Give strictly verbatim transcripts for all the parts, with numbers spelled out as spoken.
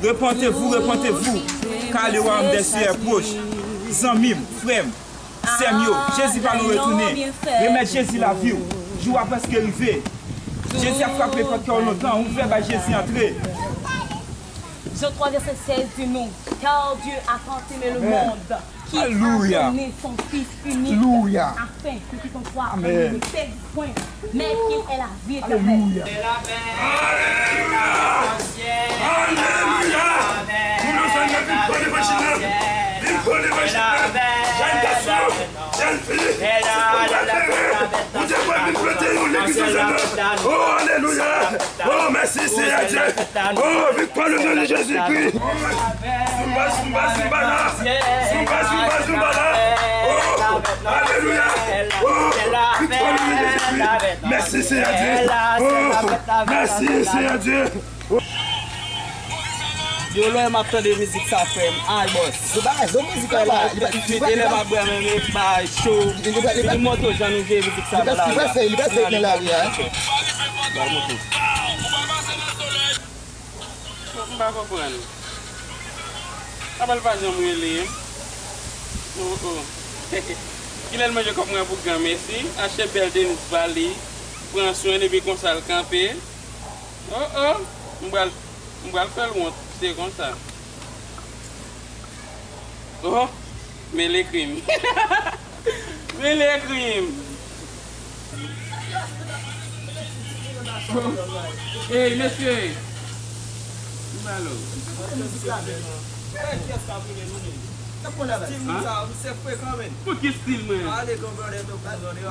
Repentez-vous, repentez-vous, car le royaume des cieux est proche. Zanmi m, frè m, sè m yo, Jezi pa lwen retounen. Remèt Jezi lavi w. Jou a prèske rive. Jezi ap frape pòt kè w lontan. Ouvè, bay Jezi antre. Jean trois verset seize dit nous, car Dieu a tant aimé le monde qu'il a donné son Fils unique, afin que quiconque croit en lui ne périsse point, mais qu'il ait la vie éternelle. Alelouya! Alelouya! Pou nou jwenn nan viktwa levanjil la. Viktwa levanjil la. Jèn gason, jèn fi, se pou nou adore. Bondye pral vin plante yon legliz ansanm nan. Oh, alelouya! Oh, mèsi, Seyè Dye! Oh, viktwa nan non de Jezikri! Zumba, zumba, zumba la! Zumba, zumba, zumba la! Oh, alelouya! Oh, viktwa nan non de Jezikri! Mèsi, Seyè Dye! Oh, mèsi, Seyè Dye! Yo, lè m ap tande mizik sa, frè m. Ay, bòs. Yo bagay, yo mizik la, li pa, li pa, li pa, li pa, li pa, li pa fè, li pa fè nan lari a, hein. Ba moto. M pa konprann. Apa l pa janm rele, hein? Oh, oh. Kilè l manje kòb mwen pou granmesi, achte bèl tenis ba li, pran swen epi konsa l kanpe. Oh, oh. M pral, m pral fè l wont, se konsa. Oh, men le krim. Men le krim. Ey, mesye. M ba nou. Stil moun sa, misye frekan, men. Pou ki stil mwen? Ale, gran brother, tou, gran brother. Oh.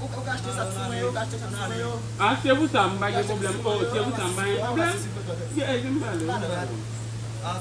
Ou ka achte sa sou mwen, yo, ou ka achte sa sou mwen, yo. Ah, se pou sa m pa gen pwoblèm. Oh, se pou sa m pa gen pwoblèm. Gen, gen m pale, m pale. Ah?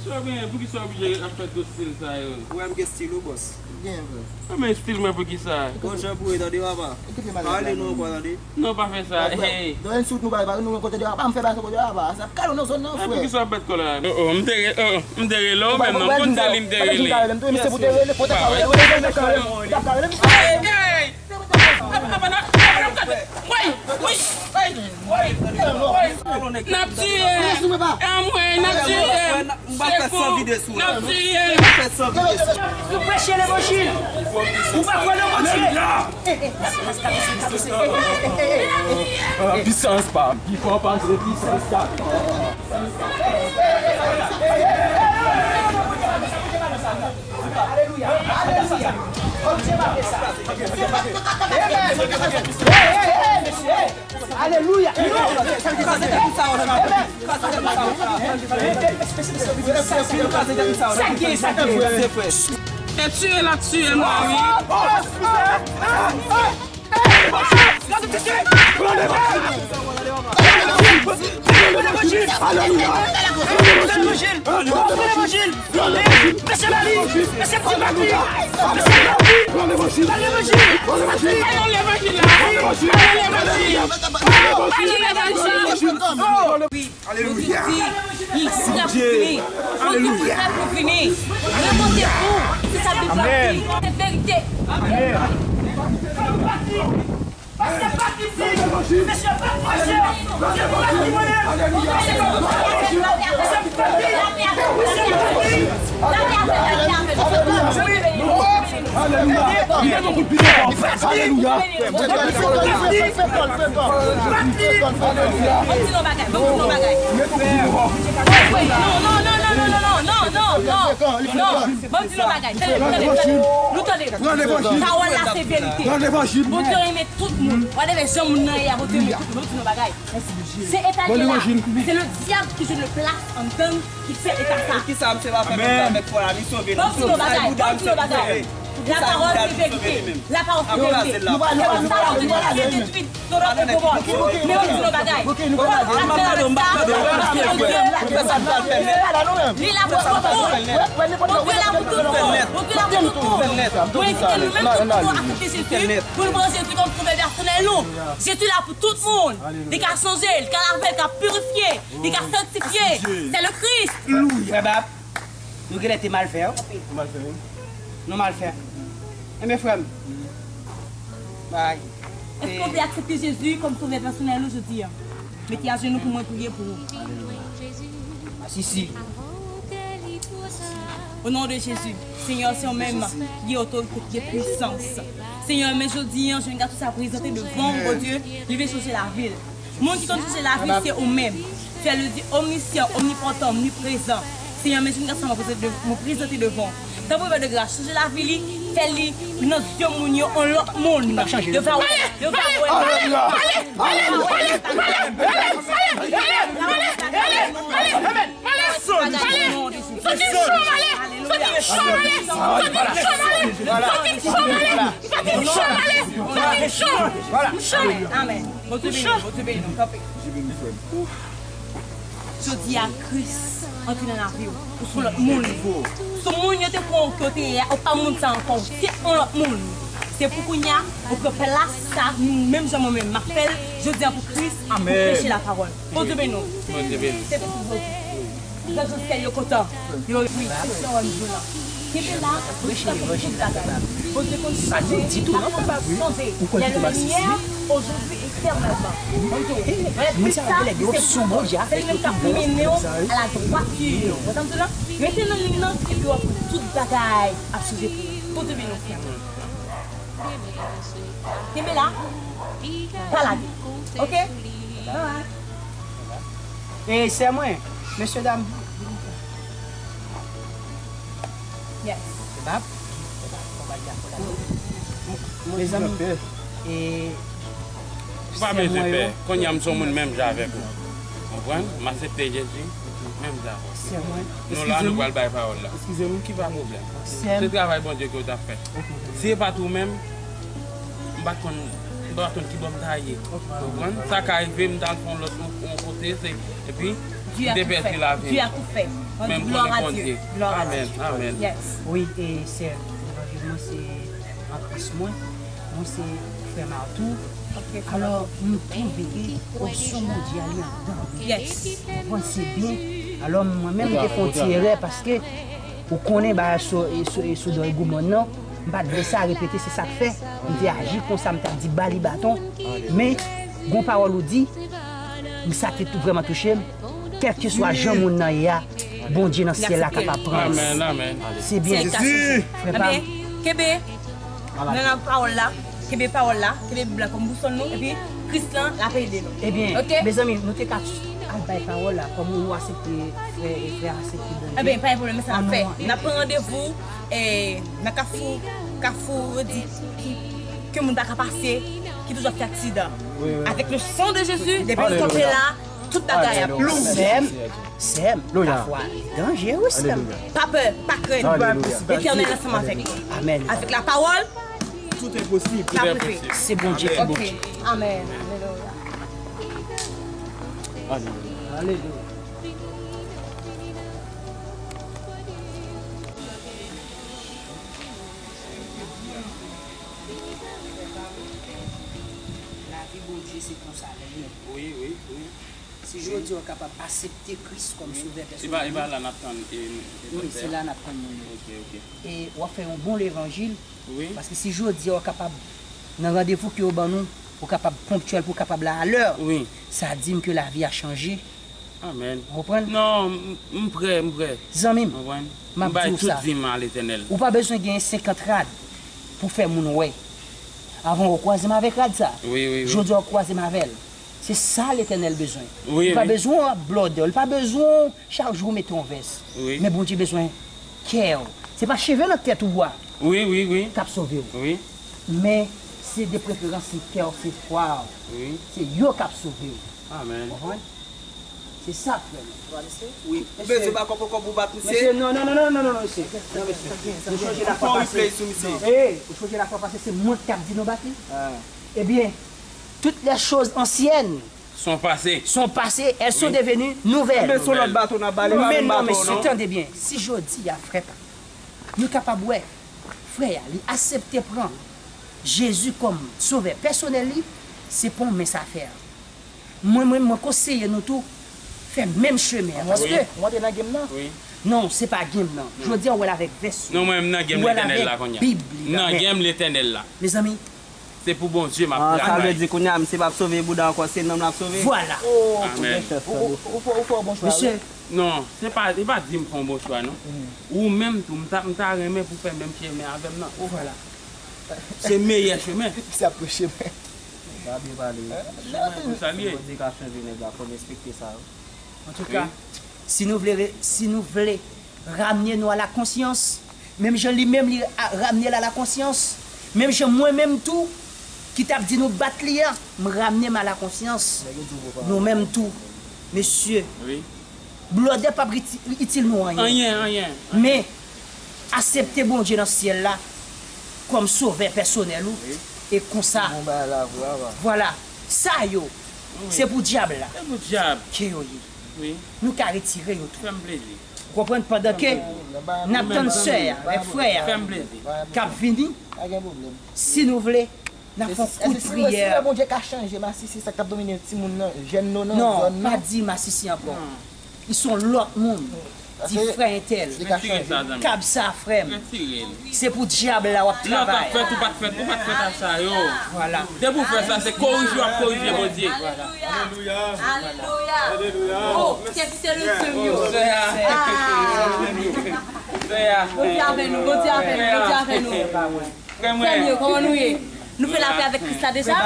Sa w genyen, poukisa w oblije ap fè tout stil sa yo? Ou wè m gen stil ou, bòs. Gen, vre. Ah, men stil mwen poukisa? Bon jan pou e, tande, papa. Pale nou ankò, tande. Non, pa fè sa. Hey. Donk, enn sou nou bay, nou kote de apa, m fè bay kote de apa. Sa kale nou zòn nan, frè. Poukisa w ap bat kòlè a? Oh, oh, m te re-, oh, oh, m te rele w menm non. M konn se li m te rele. Hey, hey. N ap tiye. Anmwey, n ap tiye. M pa fè san vide sou ou. N ap tiye. M pa fè san vide sou ou. Nou preche levanjil. Ou pa kwè nan Bondye. Pisans pa m. Pi fò pase pisans sa. Alelouya. Alelouya. Sa k gen, sa k gen. Tèt tiye l ap tiye mwen wi. Alelouya. Mesye Bali, mesye Ti Bali, mesye Bali, Bali levanjil. Bali levanjil. Bali levanjil. Bali levanjil. Alelouya. Li prè pou vini. Li prè pou vini. Repentez-vous. Se sa Bib la di. Se verite. Amen. Alelouya. Alelouya. Alelouya. Ban m di nou bagay, ban m di nou bagay. Non, non, non. Ban m di nou bagay. Tande, tande, tande. Nou tande. Pawòl la se verite. Bondye renmen tout moun. Whatever jan moun nan ye a, Bondye renmen tout moun. Ban m di nou bagay. Se eta l ye la. Se le dyab ki jwenn le plas anndan l ki fè eta sa. Kisa misye pa fè menm jan avèk fò la, li sove nou. Ban m di nou bagay, ban m di nou bagay. La parole c'est vérité. La parole c'est vérité. Sodòm e Gomò. Men ban m di nou bagay. Li la pou tout moun. Bondye la pou tout moun. Bondye la pou tout moun. Mwen envite nou menm tout moun aksepte Jezi pou nou pran Jezi kòm sovè pèsonèl nou. Jezi la pou tout moun. Li ka chanje, li ka lave, li ka pirifye, li ka sanktifye. C'est le Christ. Frè Bab, nou genlè te mal fè, wi. Mal fè, wi. Nou mal fè. Enben, frè m, bay. Èske w vle aksepte Jezi kòm sovè pèsonèl ou jodi a? Mete ajenou pou mwen priye pou ou. Asisi. O non de Jezi, Senyè, se ou menm ki gen otorite, ki gen pwisans. Senyè, men jodi a, jèn gason sa prezante devan w, Bondye, li vle chanje lavi l. Moun ki konn chanje lavi, se ou menm. Fè li di omnisyan, omnipotan, omniprezan. Senyè, men jèn gason mwen prezante de-, mwen prezante devan w. Tanpri, Pè de gras, chanje lavi li, fè li nan zye moun yo, yon lòt moun. Devan w, devan w. Alelouya. Alelouya. Amèn. Bondye beni nou, Bondye beni nou. Kanpe. Jodi a, Kris antre nan lavi w. Ou se yon lòt moun. Se moun yo te kwè w ke w te ye a, ou pa moun sa ankò. Ou se yon lòt moun. Se pou kounye a, ou pran plas sa, nou menm jan mwen menm m ap fè l jodi a pou Kris, pou preche lapawòl. Bondye beni w. Bondye beni w. Se tout pou Bondye. Gad jan syèl yo kontan. Yo wi, se sa w ap di la. Kenbe la, Bondye konn tout bagay. Bondye konn chanje, bagay konn chanje. Lè limyè, ojodwi, etènèlman. Moun sa yo genlè gen opsyon Bondye a fè yo tout bon. Se li menm k ap mennen w a la dwati. Ou tande la? Rete nan liy nan, epi w ap wè tout bagay ap chanje pou ou. Bondye beni w, frè mwen. Kenbe la. Pa lage. Oke? Bye bye. E sè mwen, mesye dam. Yes. Mezanmi, e ou pa bezwen pè. Kounye a m se yon moun menm jan avèk ou. Konprann? M aksepte Jezi menm jan avèk ou. Nou la, nou pral bay pawòl la. Eskize m. Ki pa pwoblèm. Se travay Bondye ke w t ap fè. Si se pa t ou menm, m pa t konn, m pa t konn ki bò m ta ye. Konprann? Sa ka rive, m t al fè yon lòt yon, yon kote, se, epi m te pèdi lavi m. Men m konnen Bondye. Amèn, amèn. Wi, e sè, levanjil mwen se an Kris mwen. Mwen se frè Martou. Alò, m twouve ke opsyon Bondye a li anndan. Yes. Konprann se byen. Alò, mwen menm, m te fè yon ti erè paske ou konnen bagay so, e so, e Sodòm e Gomò nan, m pa t vle sa repete, se sa k fè m te aji konsa, m t ap di ba li baton. Men, gon pawòl ou di, m sa te tou vrèman touche m. Kèlkeswa jan moun nan ye a, Bondye nan syèl la kapab pran l. Amèn, amèn. Se byen. Frè pa m. Kenbe nan pawòl la, kenbe pawòl la, kenbe Bib la kòm bousòl nou, epi Kris lan, l ap ede nou. Ebyen, mezanmi, nou te ka al bay pawòl la, kòm ou aksepte, frè, frè aksepte Bondye. Ebyen, pa gen pwoblèm, sa n ap fè. N ap pran randevou, e, nan kafou, kafou, yo di, ki, ke moun pa ka pase, ki toujou ap fè aksidan. Avèk le sang de Jésus, depi nou kanpe la, tout bagay ap bon. Sè m, sè m, lafwa li danjere, sè m. Pa pè, pa krenn. Letènèl ansanm avèk nou. Amèn. Avèk lapawòl, tout est possible. N ap rive. Se Bondye ki Bondye. Amèn. Alelouya. Alelouya. Lavi Bondye se konsa l ye. Wi, wi, wi. Si jodi a w kapab aksepte Kris kòm sovè pèsonèl ou, wi, se la n ap tann moun yo. Ok, ok. E w ap fè yon bon levanjil. Wi. Paske si jodi a w kapab, nan randevou ke yo ban nou, ou kapab ponktyèl pou w kapab la alè, wi, sa di m ke lavi a chanje. Amèn. Ou konprann? Non, m, m prè, m prè. Zanmi m, m ap di w sa. M bay tout vi m a Letènèl. Ou pa bezwen gen senkant rad pou fè moun wè. Avan w kwaze m avèk rad sa. Wi, wi, wi. Jodi a w kwaze m avè l. Se sa Letènèl bezwen. Wi, wi. Li pa bezwen w ap blòdè w. Li pa bezwen w chak jou w mete yon vès. Wi. Men Bondye bezwen kè w. Se pa cheve nan tèt ou a, wi, wi, wi, k ap sove w. Wi. Men se de preferans se kè w, se fwa w. Wi. Se yo k ap sove w. Amèn. Konprann? Se sa, frè m. Wi. Ou bezwen ba kòb pou kòb ou bat misye? Mesye, non, non, mesye. Non, mesye. Nou chonje lafwa pase. Fò replay sou misye. Ey, ou chonje lafwa pase, se mwen ki t ap di nou bat li. Ah. Ebyen, toutes les choses anciennes sont passées. Sont passées, elles sont devenues nouvelles. Ebyen, se yon lòt baton n ap ba li, pa menm baton, non. Men non, mesye, tande byen. Si jodi a, frè pa m, nou kapab wè, frè a, li aksepte pran Jezi kòm sovè pèsonèl li, se pa yon mens afè. Mwen, mwen, mwen konseye nou tou fè menm chemen an, paske... Ou antre nan game nan? Wi. Non, se pa game nan. Jodi a, ou wè l avèk vès li. Non, mwen menm nan game Letènèl la kounye a. Ou wè l avèk Bib li nan men. Nan game Letènèl la. Mezanmi, se pou Bondye m ap travay. Ah, sa vle di kounye a, misye p ap sove bouda ankò, se nanm l ap sove. Vwala. Amèn. Ou, ou, ou fè, ou fè yon bon chwa, wi. Mesye. Non, se pa, se pa di m fè yon bon chwa, non. Ou menm tou, m ta, m ta renmen pou fè menm chemen avè m nan. Vwala. Se meyè chemen. Misye ap pran chemen. Sa byen pale. Chemen pou sa l ye. Bondye ka chanje nèg la, fò n respekte sa, wi. Antouka, si nou vle, re- si nou vle ramne nou a la konsyans, menm jan li menm li a- ramne l a la konsyans, menm jan mwen menm tou, ki t ap di nou bat li a, m ramne m a la konsyans. Nou menm tou, mesye, blòdè p ap iti- itil nou anyen. Anyen, anyen. Men, aksepte Bondye nan syèl la kòm sovè pèsonèl ou, e konsa, vwala, sa yo, se pou dyab la ke yo ye. Nou ka retire yo tou. Ou konprann? Pandan ke n ap tann sè a avèk frè a k ap vini, si nou vle, n ap fè yon kout priyè. Èske si Bondye ka chanje masisi, sa k ap domine timoun nan, jèn nou nan zòn nan? Non, pa di masisi ankò. Li se yon lòt moun. Di frè entèl. Kab sa, frè m. Se pou dyab la w ap travay. Lè w pa t fèt, ou pa t fèt, ou pa t fèt a sa yo. Vwala. Depi w fè sa, se korije w ap korije Bondye. Alelouya. Alelouya. Oh, sèvitè de Dye m yo. Sè a. Sè a. Bondye avè nou, Bondye avè nou, Bondye avè nou. Frè mwen. Frè m yo, kòman nou ye? Nou fè lapè avèk Kris la deja?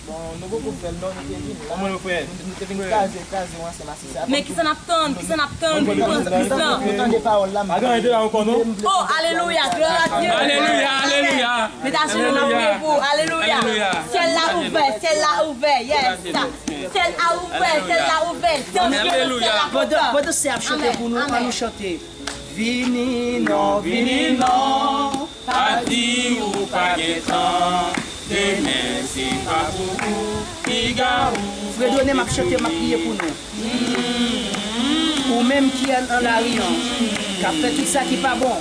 Bon, nou poko fè l non, nou te vin la. Kòman nou fè? Nou, nou te vin kraze, kraze yon ansèm asise. Men kisa n ap tann? Kisa n ap tann pou pran Kris lan? Nou tande pawòl la, m... Oh, alelouya, glwa a Dye. Alelouya, alelouya. Met ajenou, n ap priye pou ou. Alelouya. Alelouya. Syèl la ouvè, syèl la ouvè, yes. Syèl la ouvè, syèl la ouvè. Syèl la ouvè. Pandan, pandan sè ap chante pou nou, ann nou chante. Vini non, vini non. Pa di ou pa gen tan. Demen se pa pou ou, piga ou. Fredone, m ap chante, m ap priye pou nou. Ou menm ki an, an lari an, k ap fè tout sa ki pa bon,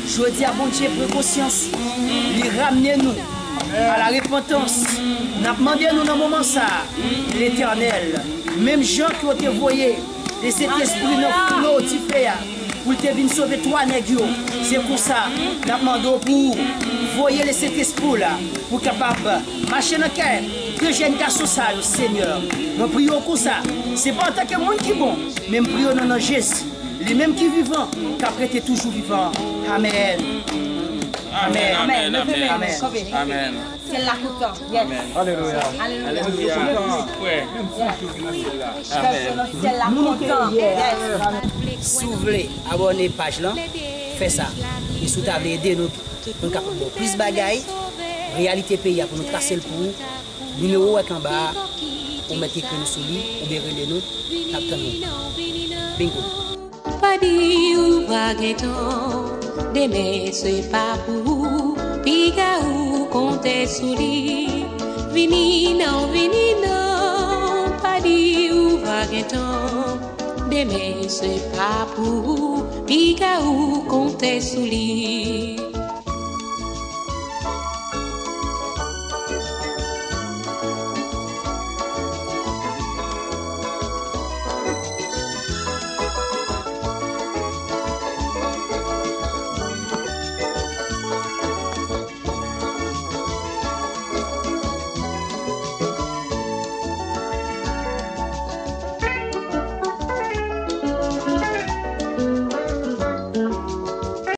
jodi a Bondye pran konsyans, li ramne nou a la repantans. N ap mande nou nan moman sa a, Letènèl, menm jan ke w te voye Lesentespri nan founo dife a, pou l te vin sove twa nèg yo. Se konsa, n ap mande w pou w voye Lesentespri w la, pou w kapab mache nan kè de jèn gason sa yo, Senyè. Mwen priye w konsa, se pa antanke moun ki bon, men m priye w nan non Jezi, li menm ki vivan, k ap rete toujou vivan. Amèn. Amèn, amèn, amèn. Amèn. Syèl la kontan. Yes. Alelouya. Alelouya. Alelouya. Frè. Yes. Syèl la kontan. Yes. Si w vle abòne paj lan, fè sa. E si w ta vle ede nou tou, pou n kapab ba w plis bagay, reyalite peyi a, pou nou trase l pou ou, nimewo w wè k anba a, ou mèt ekri nou sou li, oubyen rele nou, n ap tann ou. Bingo. Pa di ou pa gen tan, demen se pa pou ou, piga ou konte sou li. Vini non, vini non, pa di ou pa gen tan, demen se pa pou ou, piga ou konte sou li.